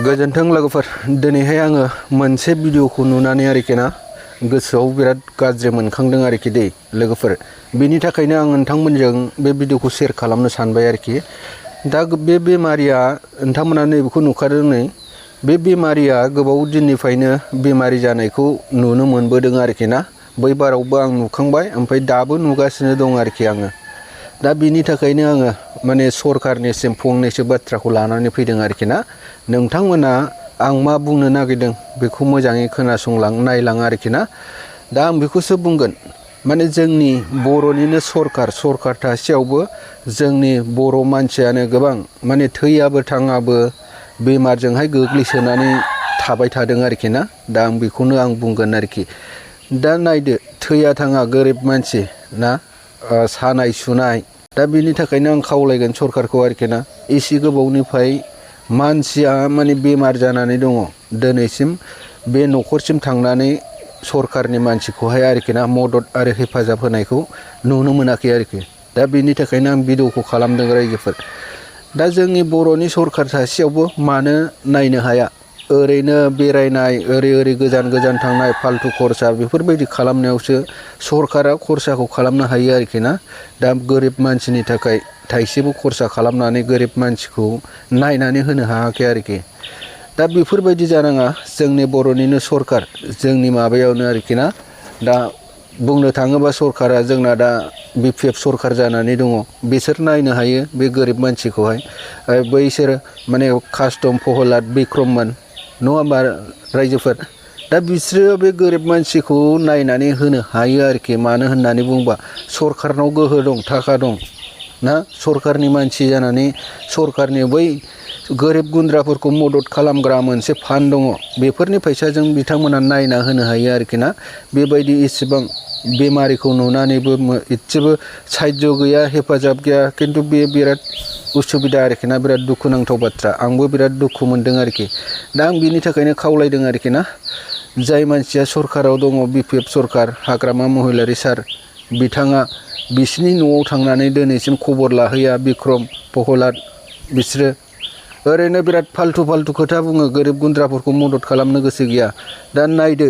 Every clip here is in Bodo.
गोजोन्थों लोगोफोर दिनैहाय आङो मोनसे भिडिअखौ नुनानै आरोखि ना गोसोआव बिराद गाज्रि मोनखांदों आरोखि दै लोगोफोर बिनि थाखायनो आं नोंथांमोनजों बे भिडिअखौ शेयार खालामनो सानबाय आरोखि दा बे बेमारिया नोंथांमोना नैबेखौ नुखादों नै बे बेमारिया गोबाव दिननिफ्रायनो बेमारि जानायखौ नुनो मोनबोदों आरोखि ना बै बारावबो आं नुखांबाय ओमफ्राय दाबो नुगासिनो दं आरोखि आङो दा बिनि थाखायनो आङो माने सरखारनिसिम फंनैसो बाथ्राखौ लानानै फैदों आरोखि ना नोंथांमोना आं मा बुंनो नागिरदों बेखौ मोजाङै खोनासंलां नायलां आरोखि ना दा आं बेखौसो बुंगोन माने जोंनि बर'निनो सरखार थासेयावबो जोंनि बर' मानसियानो गोबां माने थैयाबो थाङाबो बेमारजोंहाय गोग्लैसोनानै थाबाय थादों आरोखि ना दा आं बेखौनो आं बुंगोन आरोखि दा नायदो थैया थाङा गोरिब मानसि ना सानाय सुनाय दा बिनि थाखायनो आं खावलायगोन सरखारखौ आरोखि ना एसे गोबावनिफ्राय मानसिया माने बेमार जानानै दङ दिनैसिम बे न'खरसिम थांनानै सरखारनि मानसिखौहाय आरोखि ना मदद आरो हेफाजाब होनायखौ नुनो मोनाखै आरोखि दा बिनि थाखायनो आं भिडिअखौ खालामदों रायजोफोर दा जोंनि बर'नि सरखार सासेयावबो मानो नायनो हाया ओरैनो बेरायनाय ओरै गोजान गोजान थांनाय फालतु खरसा बेफोरबायदि खालामनायावसो सरखारा खरसाखौ खालामनो हायो आरोखि ना दा गोरिब मानसिनि थाखाय थाइसेबो खरसा खालामनानै गोरिब मानसिखौ नायनानै होनो हायाखै आरोखि दा बेफोरबायदि जानाङा जोंनि बर'निनो सरखार जोंनि माबायावनो आरोखि ना दा बुंनो थाङोबा सरखारा जोंना दा बिपिएफ सरखार जानानै दङ बिसोर नायनो हायो बे गोरिब मानसिखौहाय बैसोर माने कास्टम प्रहलाद बिक्रममोन नङा होमबा रायजोफोर दा बिसोरो बे गोरिब मानसिखौ नायनानै होनो हायो आरोखि मानो होननानै बुंबा सरखारनाव गोहो दं थाखा दं ना सरखारनि मानसि जानानै सरखारनि बै गोरिब गुन्द्राफोरखौ मदद खालामग्रा मोनसे फान्ड दङ बेफोरनि फैसाजों बिथांमोना नायना होनो हायो आरोखि ना बेबायदि इसेबां बेमारिखौ नुनानैबो एसेबो साहाय्य गैया हेफाजाब गैया खिन्थु बे बिराद उसुबिदा आरोखि ना बिराद दुखुनांथाव बाथ्रा आंबो बिराद दुखु मोनदों आरोखि दा आं बिनि थाखायनो खावलायदों आरोखि ना जाय मानसिया सरखाराव दङ बिपिएफ सरखार हाग्रामा महिलारि सार बिथाङा बिसिनि न'आव थांनानै दिनैसिम खबर लाहैया बिक्रम प्रहलाद बिसोरो ओरैनो बिराद फालतु खोथा बुङो गोरिब गुन्द्राफोरखौ मदद खालामनो गोसो गैया दा नायदो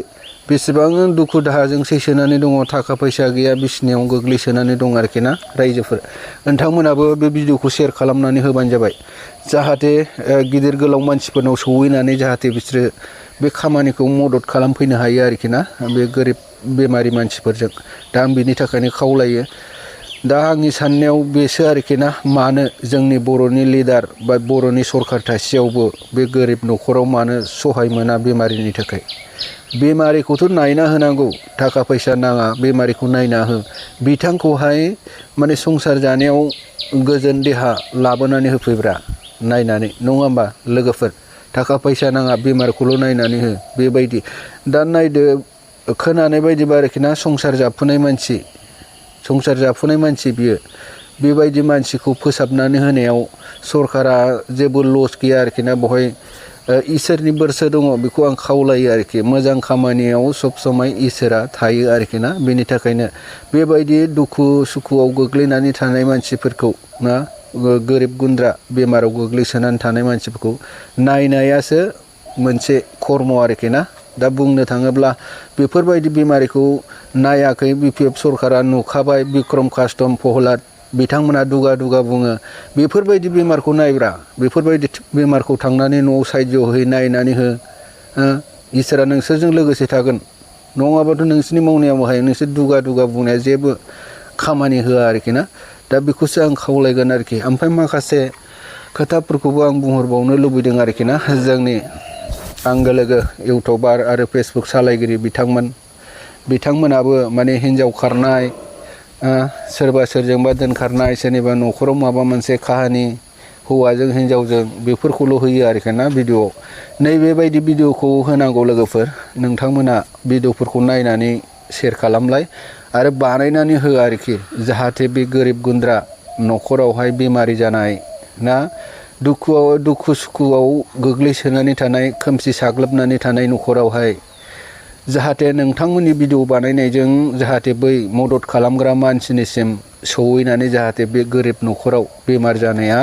बेसेबां दुखु दाहाजों सैसोनानै दङ थाखा फैसा गैया बिसिनायाव गोग्लैसोनानै दं आरोखि ना रायजोफोर नोंथांमोनाबो बे भिडिअखौ शेयार खालामनानै होबानो जाबाय जाहाथे गिदिर गोलाव मानसिफोरनाव सौहैनानै जाहाथे बिसोरो बे खामानिखौ मदद खालामफैनो हायो आरोखि ना बे गोरिब बेमारि मानसिफोरजों दा आं बिनि थाखायनो खावलायो दा आंनि साननायाव बेसो आरोखि ना मानो जोंनि बर'नि लिडार बा बर'नि सरखार थासेयावबो बे गोरिब न'खराव मानो सहाय मोना बेमारिनि थाखाय बेमारिखौथ' नायना होनांगौ थाखा फैसा नाङा बेमारिखौ नायना हो बिथांखौहाय माने संसार जानायाव गोजोन देहा लाबोनानै होफैब्रा नायनानै नङा होमबा लोगोफोर थाखा फैसा नाङा बेमारखौल' नायनानै हो बेबायदि दा नायदो खोनानाय बायदिबा आरोखि ना संसार जाफुनाय मानसि बियो बेबायदि मानसिखौ फोसाबनानै होनायाव सरकारा जेबो लस गैया आरोखि ना बेवहाय इसोरनि बोरसो दङ बेखौ आं खावलायो आरोखि मोजां खामानियाव सब समाय इसोरा थायो आरोखि ना बेनि थाखायनो बेबायदि दुखु सुखुआव गोग्लैनानै थानाय मानसिफोरखौ ना गोरिब गुन्द्रा बेमाराव गोग्लैसोनानै थानाय मानसिफोरखौ नायनायासो मोनसे कर्म आरोखि ना दा बुंनो थाङोब्ला बेफोरबायदि बेमारिखौ नायाखै बिपिएफ सरकारा नुखाबाय बिक्रम कास्टम प्रहलाद बिथांमोना दुगा बुङो बेफोरबायदि बेमारखौ नायब्रा बेफोरबायदि बेमारखौ थांनानै न'आव साहाय्य होयै नायनानै हो इसोरा नोंसोरजों लोगोसे थागोन नङाबाथ' नोंसोरनि मावनायावहाय नोंसोर दुगा बुंनाया जेबो खामानि होआ आरोखि ना दा बेखौसो आं खावलायगोन आरोखि ओमफ्राय माखासे खोथाफोरखौबो आं बुंहरबावनो लुबैदों आरोखि ना जोंनि आंगो लोगो इउटुबार आरो फेसबुक सालायगिरि बिथांमोनाबो माने हिन्जाव खारनाय सोरबा सोरजोंबा दोनखारनाय सोरनिबा न'खराव माबा मोनसे काहानि हौवाजों हिन्जावजों बेफोरखौल' होयो आरोखि ना भिडिअ'आव नैबेबायदि भिडिअ'खौ होनांगौ लोगोफोर नोंथांमोना भिडिअ'फोरखौ नायनानै शेयार खालामलाय आरो बानायनानै हो आरोखि जाहाथे बे गोरिब गुन्द्रा न'खरावहाय बेमारि जानाय ना दुखु सुखुआव गोग्लैसोनानै थानाय खोमसि साग्लोबनानै थानाय न'खरावहाय जाहाथे नोंथांमोननि भिडिअ बानायनायजों जाहाथे बै मदद खालामग्रा मानसिनिसिम सौहैनानै जाहाथे बे गोरिब न'खराव बेमार जानाया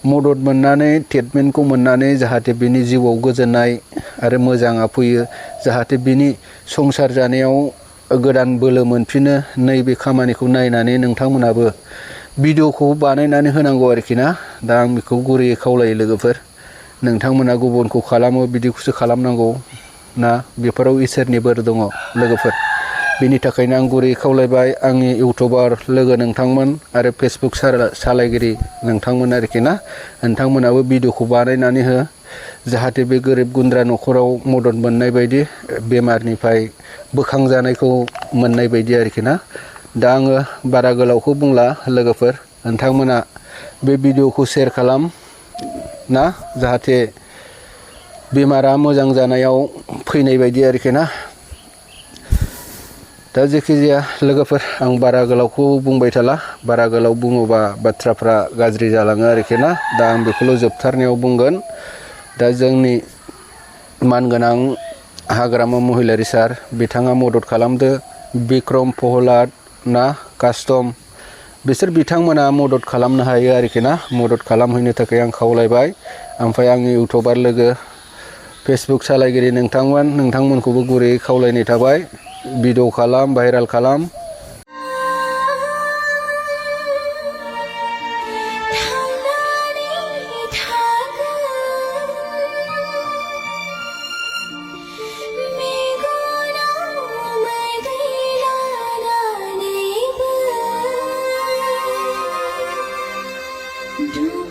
मदद मोननानै ट्रिटमेन्टखौ मोननानै जाहाथे बिनि जिउआव गोजोननाय आरो मोजाङा फैयो, जाहाथे बिनि संसार जानायाव गोदान बोलो मोनफिनो, नैबे खामानिखौ नायनानै नोंथांमोनाबो भिडिअखौ बानायनानै होनांगौ आरोखि ना। दा आं बेखौ गुरैयै खावलायो लोगोफोर, नोंथांमोना गुबुनखौ खालामो बिदिखौसो खालामनांगौ ना, बेफोराव इसोरनि बोर दङ लोगोफोर। बेनि थाखायनो आं गुरै खावलायबाय आंनि इउटुबार लोगो नोंथांमोन आरो फेसबुक सालायगिरि नोंथांमोन आरोखि ना, नोंथांमोनाबो भिडिअखौ बानायनानै हो, जाहाथे बे गोरिब गुन्द्रा न'खराव मदद मोननाय बायदि, बेमारनिफ्राय बोखांजानायखौ मोननाय बायदि आरोखि ना। दा आङो बारा गोलावखौ बुंला लोगोफोर, नोंथांमोना बे भिडिअखौ शेयार खालाम ना, जाहाथे बेमारा मोजां जानायाव फैनाय बायदि आरोखि ना। दा जेखि जाया लोगोफोर, आं बारा गोलावखौ बुंबाय थाला, बारा गोलाव बुङोबा बाथ्राफ्रा गाज्रि जालाङो आरोखि ना। दा आं बेखौल' जोबथारनायाव बुंगोन, दा जोंनि मानगोनां हाग्रामा महिलारि सार बिथाङा मदद खालामदो, बिक्रम प्रहलाद ना कास्टम, बिसोर बिथांमोना मदद खालामनो हायो आरोखि ना। मदद खालामहैनो थाखाय आं खावलायबाय। ओमफ्राय आंनि इउटुबार लोगो फेसबुक सालायगिरि नोंथांमोनखौबो गुरैयै खावलायनाय थाबाय, भिडिअ खालाम, भाइराल खालाम। Do